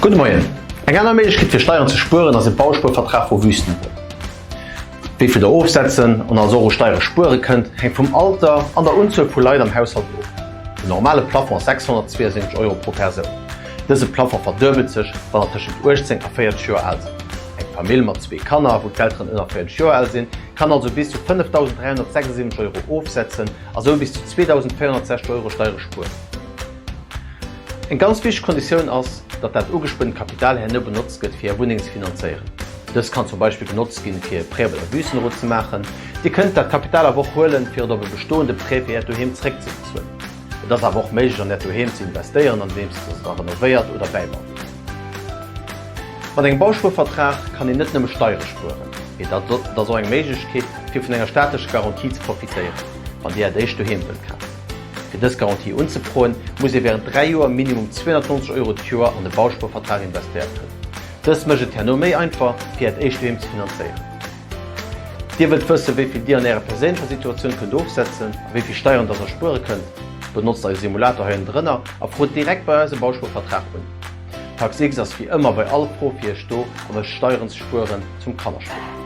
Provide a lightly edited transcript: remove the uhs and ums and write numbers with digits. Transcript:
Gudde Moien. Eng aner Méiglechkeet fir Steieren ze spueren ass e Bauspuervertrag vu Wüstenrot. Wéi vill der ofsetzen an also och u Steiere spuere kënnt, hänkt vum Alter an der Unzuel vu Leit am Haushalt of. Den normale Plafond ass 672 Euro pro Persoun. Dëse Plafond verduebelt sech, wann der tëschent 18 a 40 Joer al sidd. Eng Famill mat zwee Kanner, wou d'Elteren ënner 40 Joer al sinn, kann also bis zu 5.376 Euro ofsetzen a sou bis zu 2.460 Euro Steiere spueren. Eng ganz wichteg Konditioun ass, datt dat ugespuertent Kapital herno benotzt gëtt, fir Är Wunneng ze finanzéieren. Dëst kann zum Beispill genotzt ginn, fir e Prêt bei der Wüstenrot ze maachen. Dir kënnt dat Kapital awer och huelen, fir et op e bestoende Prêt fir Äert Doheem zeréckzebezuelen. Et ass awer och méiglech, an Äert Doheem ze investéieren, andeems Der et renovéiert oder bäibaut. Mat engem Bauspuervertrag kann een net nëmme Steiere spueren, mee dat ass och eng Méiglechkeet, fir vun enger staatlecher Garantie ze profitéieren, wann Dir Äert éischt Doheem wëllt kafen. Fir dës Garantie unzefroen, muss ee wärend 3 Joer minimum 290 Euro d'Joer an de Bauspuervertrag investéiert hunn. Dëst mécht et herno méi einfach, fir Äert éischt Doheem ze finanzéieren. Dir wëllt wëssen, wéi vill Dir an Ärer perséinlecher Situatioun kënnt ofsetzen a wéi vill Steieren dass Der spuere kënnt? Benotzt eise Simulator hei ënnendrënner a frot direkt bei eis e Bauspuervertrag un. TaxX ass wéi ëmmer bei all Fro fir Iech do a mécht Steieren ze spueren zum Kannerspill.